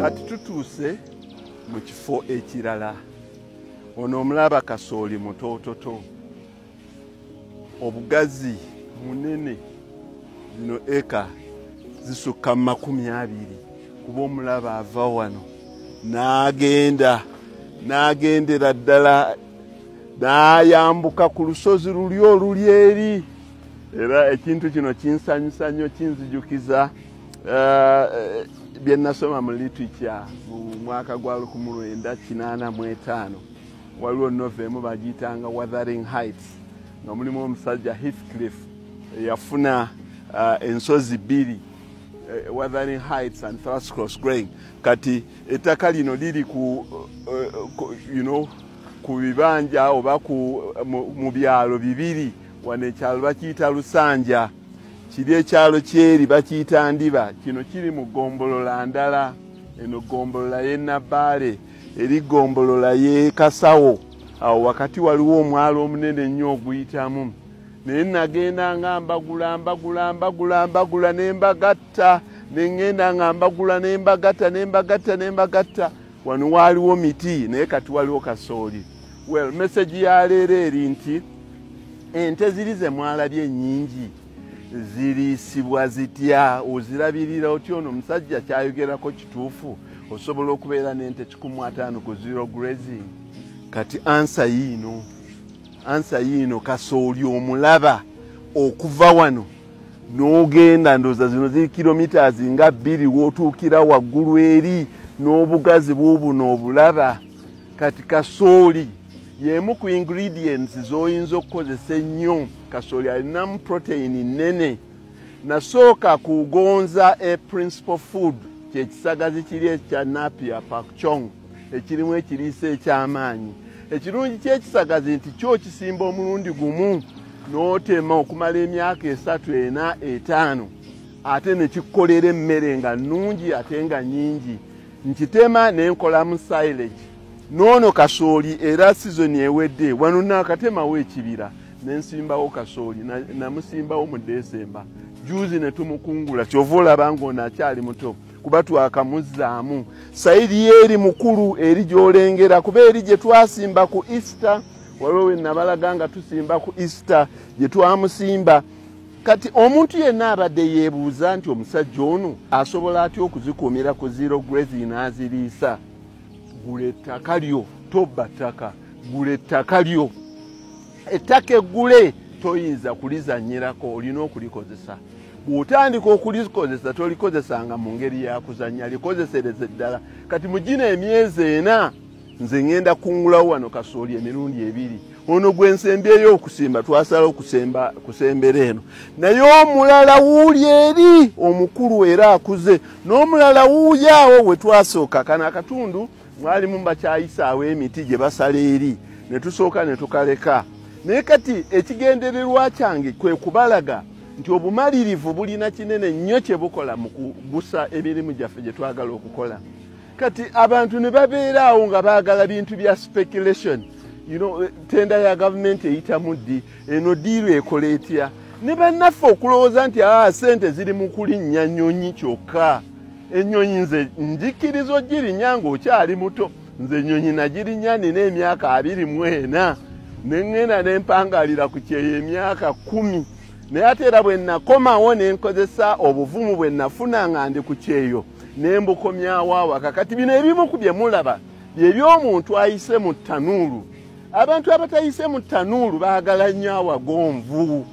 Kati tutuuse mu kifo ekirala. Ono omulaba kasooli mutoototo, obugazi munene. Zino eka zisukka mu 20, kuba omulaba ava wano n'agenda, n'agendera ddala, n'ayambuka ku lusozi luli oluli eri. Era ekintu kino kinsanyusa nnyo, kinzijukiza bye nasoma mu literature mu mwaka gwa 1985. Waliwo novel emu bagiyitanga Wuthering Heights, nga mulimu omusajja Heathcliff eyafuna ensozi bbiri, Wuthering Heights and Thrushcross Grange. Kati ettaka lino liri ku bibanja oba mu byalo bibiri. Wano ekyalo bakiyita Lusanja, kiri ekyalo kyeri bakiyita Ndiba. Kino kiri mu ggombolola ndala. Eno ggombolola y'e Nabbaale, eri ggombolola y'e Kasawo. Awo wakati waliwo omwalo omunene ennyo oguyitamu. Naye nagenda nga mbagula, mbagula, mbagula, mbagula, ne mbagatta, ne ŋŋenda nga mbagula, ne mbagatta, ne mbagatta, ne mbagatta. Wano waaliwo miti, naye kati waliwo kasooli. Well, message ya leero eri nti ente ziri ze mwalabye ennyingi ziriisibwa zitya, ozirabirira otya? Ono omusajja kyayogerako kituufu, osobola okubeera n'ente 150 ku zero grazing? Kati answer yiino, answer yiino. Kasooli omulaba okuva wano n'ogenda, ndowooza zino ziri kilometers nga 2, w'otuukira waggulu eri n'obugazi bw'obuno obulaba. Kati kasooli y'emu ku ingredients z'oyinza okukozesa ennyo. Kasooli alinamu protein nnene. Nasooka kugonza a principal food, kyekisagazi kiri ekya napier pakchong, ekirimu ekiriisa ekyamaanyi. Ekirungi kyekisagazi nti kyo kisimba omulundi gumu n'otema okumala emyaka 3, 4, 5, ate ne kikukolera emmere nga nnungi ate nga nnyingi. Nkitema ne nkolamu silage. N'ono kasooli era sizoni ewedde wano naakatemawo ekibira ne nsimbawo kasooli. Namusimbawo mu Desemba, juzi ne tumukungula. Kyova olaba ng'ono akyali muto, kuba twakamuzzaamu. Side ye eri mukulu eri gy'olengera, kuba eri gye twasimba ku Easter. Waliwo we nabalaga nga tusimba ku Easter gye twamusimba. Kati omuntu yenna abadde yeebuuza nti omusajja ono asobola atya okuzikuumira ku zero grazing n'aziriisa? Gula ettaka lyo, tobba ttaka, gula ettaka lyo. Ettaka eggule toyinza kulizanyirako, olina okulikozesa. Bw'otandika okulikozesa, tolikozesanga mu ngeri ya kuzannya, likozesereze ddala. Kati mu gino emyezi 4 nze ŋŋenda kungulawo wano kasooli emirundi ebiri. Ono gwe nsembyeyo okusimba, twasala okusemba kusembera eno, naye omulala wuuli eri omukulu era akuze, n'omulala wuuli awo we twasooka. Kano akatundu mwalimu bakyayisaawo emiti gye basala eri, ne tusooka ne tukaleka. Naye kati ekigendererwa kyange kwe kubalaga nti obumalirivu bulina kinene nnyo kye bukola mu kugusa emirimu gyaffe gye twagala okukola. Kati abantu ne babeera awo nga baagala bintu bya speculation, tender ya gavumenti eyitamu ddi, eno deal ekola etya, ne bannaffe okulowooza nti aa sente ziri mu kulinnya nnyonyi kyokka. Ennyonyi nze njikkiriza ogirinnya ng'okyali muto. Nze ennyonyi nagirinnya nina emyaka 24, ne ŋŋenda ne mpangalira ku kyeyo emyaka 10. Naye ate era bwe nakomawo ne nkozesa obuvumu bwe nafuna nga ndi ku kyeyo ne mbukomyawo awaka. Kati bino ebimu ku bye mulaba byeby'omuntu ayise mu ttanuulu. Abantu abatayise mu ttanuulu baagala nnyo awagonvu.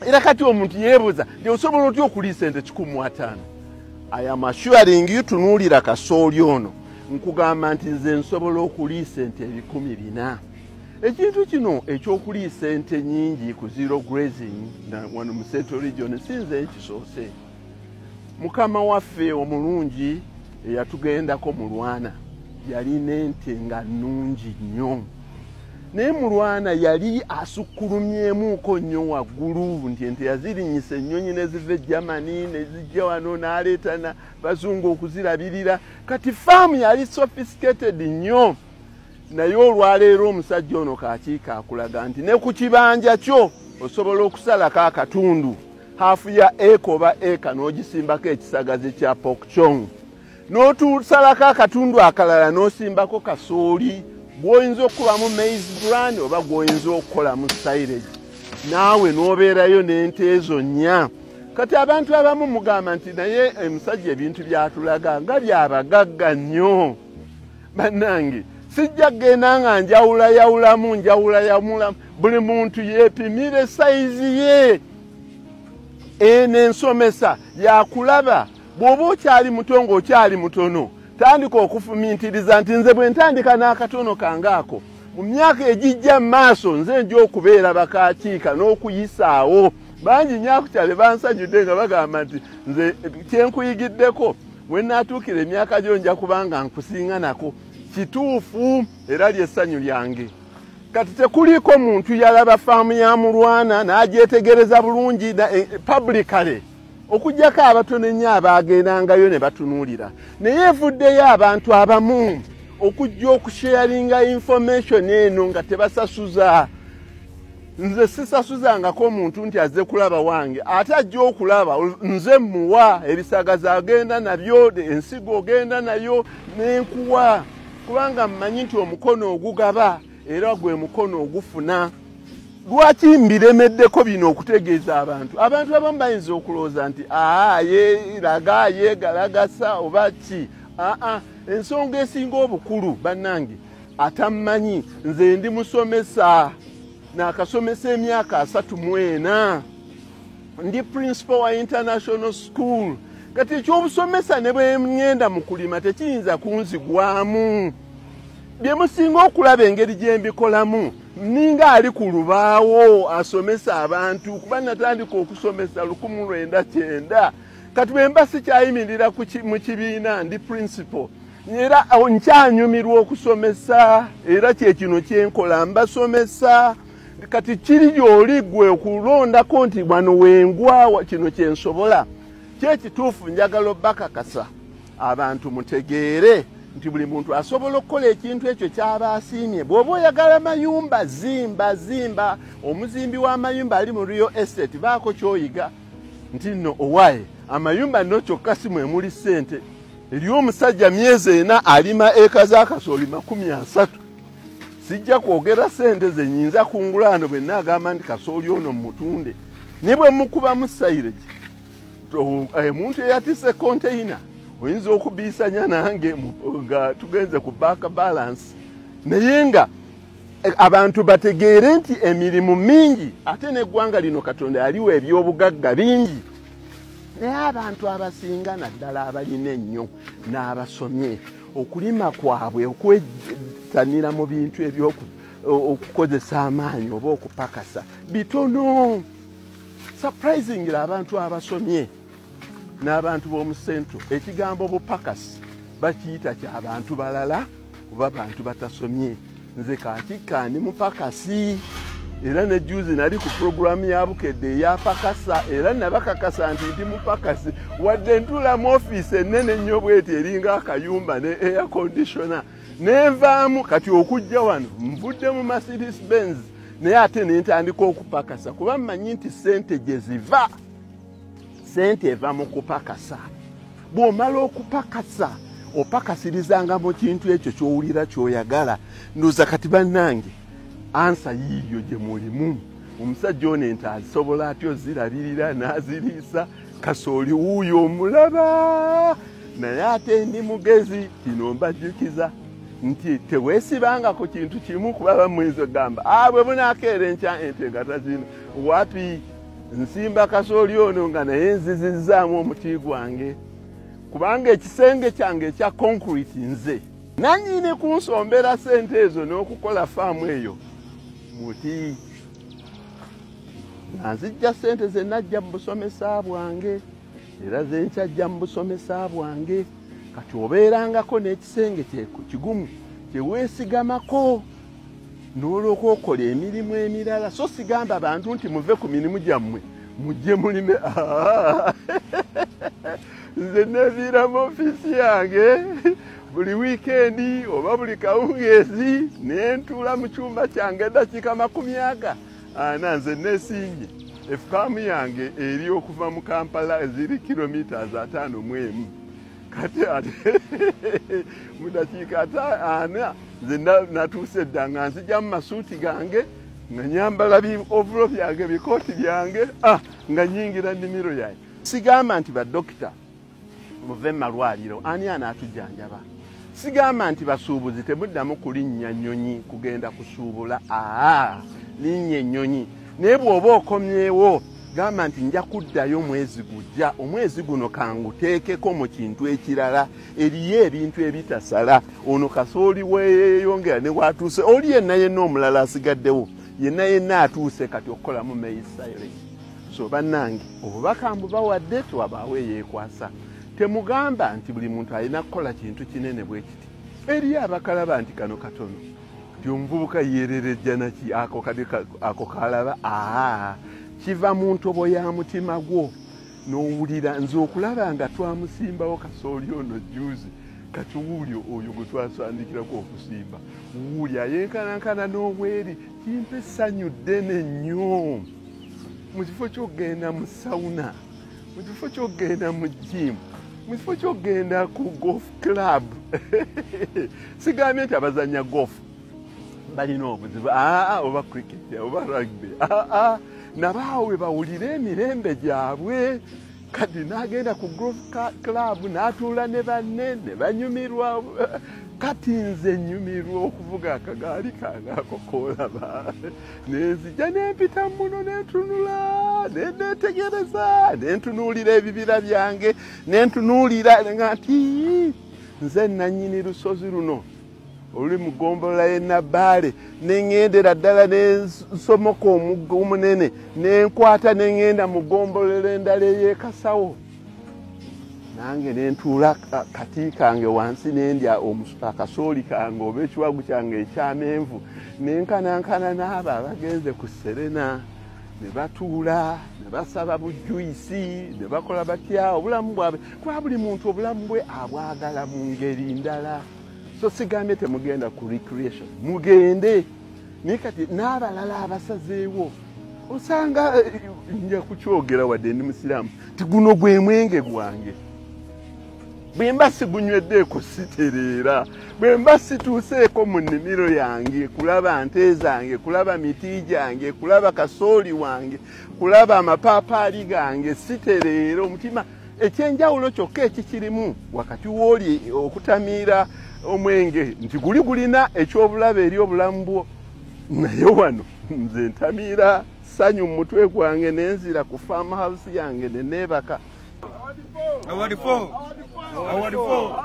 Era kati omuntu yeebuuza nti osobola otya okuliisa ente 150? I am assuring you, tunuulira kasooli ono, nkugamba nti nze nsobola okuliisa ente 400. Ekintu kino ekyokuliisa ente nyingi ku zero grazing wano mu Central Region si nze nkisoose. Mukama waffe omulungi eyatugendako Mulwana yalina ente nga nnungi nnyo, naye Mulwana yali asukkulumyemuuko nnyo waggulu, nti ente yazirinyisa ennyonyi ne ziva e Germany ne zijja wano, n'aleeta bazungu okuzirabirira. Kati faamu yali sophisticated nnyo. Naye olwaleero omusajja ono kakiika akulaga nti ne ku kibanja kyo osobola okusalako akatundu, half ya acre oba acre, n'ogisimbako ekisagazi kya pokchong. N'otusalako akatundu akalala n'osimbako kasooli gw'oyinza okukubamu maize bran oba gw'oyinza okukolamu silage, naawe n'obeerayo n'ente ezo 4. Kati abantu abamu mugamba nti naye omusajja ebintu byatulaga nga byabagagga nnyo. Bannange, sijja kugenda nga njawulayawulamu njawulayawulamu, buli muntu yeepimire sayizi ye. Eno ensomesa yakulaba bw'oba okyali muto ng'okyali mutono, tandika okufumintiriza nti nze bwe ntandika n'akatono kange ako, mu myaka egijja mu maaso nze nja okubeera bakakiika n'okuyisaawo. Bangi nnyo akukyale bansanyudde nga bagamba nti nze kyenkuyigiddeko bwe nnaatuukira emyaka gyo nja kubanga nkusinga nako. Kituufu, era ly'essanyu lyange. Kati tekuliiko muntu yalaba faamu ya Mulwana n'agyetegereza bulungi publicly, okuggyako abatono ennyo abaagendangayo ne batunuulira. Naye evuddeyo abantu abamu okujja okusharinga information eno nga tebasasuza. Nze sisasuzangako omuntu nti azze kulaba wange, ate ajja okulaba nze mmuwa ebisagazi agenda nabyo, ensigo ogenda nayo n'enkuwa, kubanga mmanyi nti omukono ogugaba era gwe mukono ogufuna. Lwaki mbiremeddeko bino okutegeeza abantu? Abantu abamu bayinza okulowooza nti aa yeeraga yeegalagasa oba ki. Aa, ensonga esinga obukulu bannange, atammanyi nze ndi musomesa, naakasomesa emyaka 34, ndi principal wa international school. Kati ekyobusomesa ne bwe ŋŋenda mu kulima tekiyinza kunzigwamu. Bye musinga okulaba engeri gye mbikolamu, ninga ali ku lubaawo asomesa abantu, kuba natandika okusomesa 1990. Kati bwe mba sikyayimirira mu kibiina, ndi principal, era nkyanyumirwa okusomesa, era kye kino kyenkola, mbasomesa. Kati kiri gy'oli gwe okulondako nti wano wengwa, kino kyensobola. Kyekituufu, njagala obbakakasa abantu mutegeere nti buli muntu asobola okukola ekintu ekyo ky'aba asiimye. Bw'oba oyagala mayumba, zimba zimba. Omuzimbi w'amayumba ali mu real estate, baako ky'oyiga nti nno owaaye amayumba nno kyokka si mwe muli ssente. Eriyo omusajja myezi 4 alima eka z'akasooli 30. Sijja kwogera ssente ze nnyinza kungula wano bwe nnaagamba nti kasooli ono mmutunde, ne bwe mukubamu silage, omuntu eyatisse konteyina oyinza okubiisanya nange nga tugenze ku bank balance. Naye nga abantu bategeere nti emirimu mingi, ate n'eggwanga lino Katonda yaliwa ebyobugagga bingi, naye abantu abasinga naddala abalina ennyo n'abasomye, okulima kwabwe okwettanira mu bintu ebyokukozesa amaanyi oba okupakasa bitono. Surprisingly, abantu abasomye n'abantu b'omu Central ekigambo bupakasi bakiyita ky'abantu balala oba bantu batasomye. Nze kakikka ndi mupakasi, era ne juzi nali ku puroguramu ya Bukedde eyapakasa, era nabakakasa nti ndi mupakasi, wadde ntuula mu ofiisi ennene ennyo bweti eringa akayumba ne air conditioner nenvaamu. Kati okujja wano nvudde mu Mercedes Benz, naye ate ne ntandika okupakasa, kuba mmanyi nti ssente gye ziva, ssente eva mu kupakasa. Bw'omala okupakasa, opakasirizanga mu kintu ekyo ky'owulira ky'oyagala. Ndowooza kati bannange ansa yiiyo gye mulimu. Omusajja ono ente asobola atya ozirabirira n'aziriisa? Kasooli wuuyo omulaba. Naye ate ndi mugezi, kino mbajjukiza nti teweesibanga ku kintu kimu, kuba bamuyinza okugamba bwe bunaakeera enkya ente nga tazina. Wapi, nsimba kasooli ono nga naye nzizizzaamu omuti gwange, kubanga ekisenge kyange ekya concrete nze nannyini kunsombera ssente ezo n'okukola faamu eyo muti, nga nzijja ssente ze najja mu busomesa bwange, era ze nkyajja mu busomesa bwange. Kati obeerangako n'ekisenge kigumu kye weesigamako n'olwoka okola emirimu emirala. So sigamba abantu nti muve ku mirimu gyammwe mujje mulime. Nze neviira mu ofiisi yange buli wiikendi oba buli kawungeezi ne ntuula mu kyumba kyange eddakiika 40. Nze neesiimye, efaamu yange eri okuva mu Kampala ziri kilometers 51. Kati ate mu dakiika 4 nze natuuse dda nga nzija mu masuuti gange, nga nyambala bi overall byange, bikooti byange, nga nyingira nnimiro yange. Sigamba nti badokita muve mu malwaliro, ani anaatujjanjaba? Sigamba nti basuubuzi temuddamu kulinnya nnyonyi kugenda kusuubula, linnya ennyonyi. Naye bw'oba okomyewo gamba nti nja kuddayo mwezi gujja, omwezi guno kanguteekeko mu kintu ekirala, eriyo ebintu ebitasala. Ono kasooli weeyongera ne watuuse, oli yenna yenna omulala asigaddewo, yenna yenna atuuse kati okukolamu maize silage. So bannange obubaka mbubawadde, tewabaawo eyeekwasa. Temugamba nti buli muntu alina kukola kintu kinene bwe kiti. Eriyo abakalaba nti kano katono, nti omuvubuka yeererejja naki, ako kadi ako kalaba, kiva mu ntobo ya mutima gwo n'owulira. Nze okulaba nga twamusimbawo kasooli ono jjuuzi, kati wuuli oyo gwe twasandikirako okusimba, wuuli ayenkanankana n'obweri, kimpa essanyu ddene nnyo. Mu kifo ky'okugenda mu sauna, mu kifo ky'okugenda mu gym, mu kifo ky'okugenda ku golf club, sigambye nti abazannya golf balina obuzibu, oba cricket oba rugby, nabaawe bawulire emirembe gyabwe. Kati n'agenda ku golf club n'atuula ne banne ne banyumirwa. Kati nze nyumirwa okuvuga akagaali kange ako koolaba, nenzija nempita muno nentunula, neneetegereza, nentunuulira ebibira byange, nentunuulira nga nti nze nannyini lusozi luno oluli mu ggombolola y'e Nabbaale, ne ŋŋendera ddala ne nsomoka omugga omunene, ne nkwata ne ŋŋenda mu ggombolola endala ey'e Kasawo. Nange ne ntuula kati kange wansi ne ndya akasooli kange oba ekiwagu kyange ekyamenvu, ne nkanankana n'abo abagenze ku Serena ne batuula ne basaba bujuyisi ne bakola batya obulamu bwabwe, kuba buli muntu obulamu bwe abwagala mu ngeri ndala. So sigambye temugenda ku recreation, mugende, naye kati n'abalala abasazeewo osanga nja kukyogera wadde ndi musiraamu ti guno gwe mwenge gwange, bwe mba sigunyweddeeko sitereera, bwe mba situuseeko mu nnimiro yange kulaba nte zange, kulaba miti gyange, kulaba kasooli wange, kulaba amapaapaali gange, sitereera omutima. Ekyenjawulo kyokka ekikirimu wakati w'oli okutamiira omwenge nti guli gulina ekyobulabe eri obulamu bwo, naye wano nze ntamiira ssanyu mu mutwe gwange nenzira ku farm house yange ne neebaka. Award 4. Award 4.